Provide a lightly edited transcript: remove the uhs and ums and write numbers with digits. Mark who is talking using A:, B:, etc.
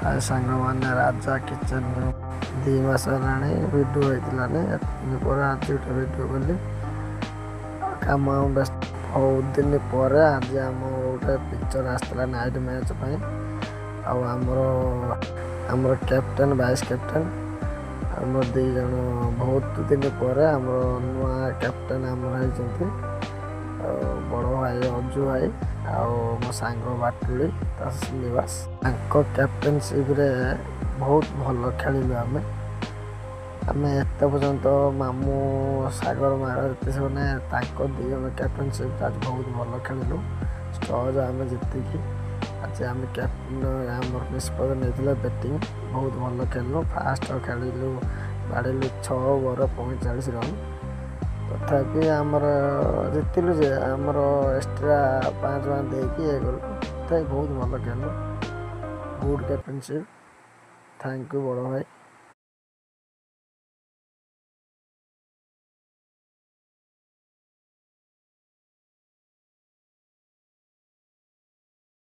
A: ହାଏ ସାଙ୍ଗମାନେ, ରାଜା କିଚେନ୍ରୁ 2 ମାସ ହେଲାଣି ଭିଡ଼ିଓ ହେଇଥିଲାନି। ଏତେ ଦିନ ପରେ ଆଜି ଗୋଟେ ଭିଡ଼ିଓ କଲି। କାମ ବ୍ୟସ୍ତ। ବହୁତ ଦିନ ପରେ ଆଜି ଆମ ଗୋଟେ ପିକ୍ଚର୍ ଆସିଥିଲା ନାଇଟ୍ ମ୍ୟାଚ୍ ପାଇଁ। ଆଉ ଆମର କ୍ୟାପ୍ଟେନ୍, ଭାଇସ୍ କ୍ୟାପ୍ଟେନ୍ ଆମର 2 ଜଣ, ବହୁତ ଦିନ ପରେ ଆମର ନୂଆ କ୍ୟାପ୍ଟେନ୍ ଆମର ହେଇଛନ୍ତି। ଆଉ ବଡ଼ ଭାଇ ଅଜୁ ଭାଇ ଆଉ ମୋ ସାଙ୍ଗ ବାଟୁଳି ତା ଶ୍ରୀନିବାସ, ତାଙ୍କ କ୍ୟାପ୍ଟେନସିପ୍ରେ ବହୁତ ଭଲ ଖେଳିଲୁ ଆମେ। ଆମେ ଏତେ ପର୍ଯ୍ୟନ୍ତ ମାମୁଁ ସାଗର ମାର ଏତେ ସେମାନେ ତାଙ୍କ 2 ଜଣ କ୍ୟାପ୍ଟେନସିପ୍ ଆଜି ବହୁତ ଭଲ ଖେଳିଲୁ। ସହଜ ଆମେ ଜିତିକି ଆଜି ଆମେ କ୍ୟାପ୍ଟେନ୍ ଆମର ନିଷ୍ପତ୍ତି ନେଇଥିଲେ ବ୍ୟାଟିଂ। ବହୁତ ଭଲ ଖେଳିଲୁ। ଫାଷ୍ଟ ଖେଳିଲୁ, ବାଡ଼େଇଲୁ 6 ଓଭର 45 ରନ୍। ତଥାପି ଆମର ଜିତିଲୁ ଯେ ଆମର ଏକ୍ସଟ୍ରା 5 5 ଦେଇକି ଇଏ କଲୁ। ତଥାପି ବହୁତ ଭଲ ଖେଳିଲୁ। ଗୁଡ୍ କ୍ୟାପ୍ଟେନସିପ୍, thank you ବଡ଼ ଭାଇ।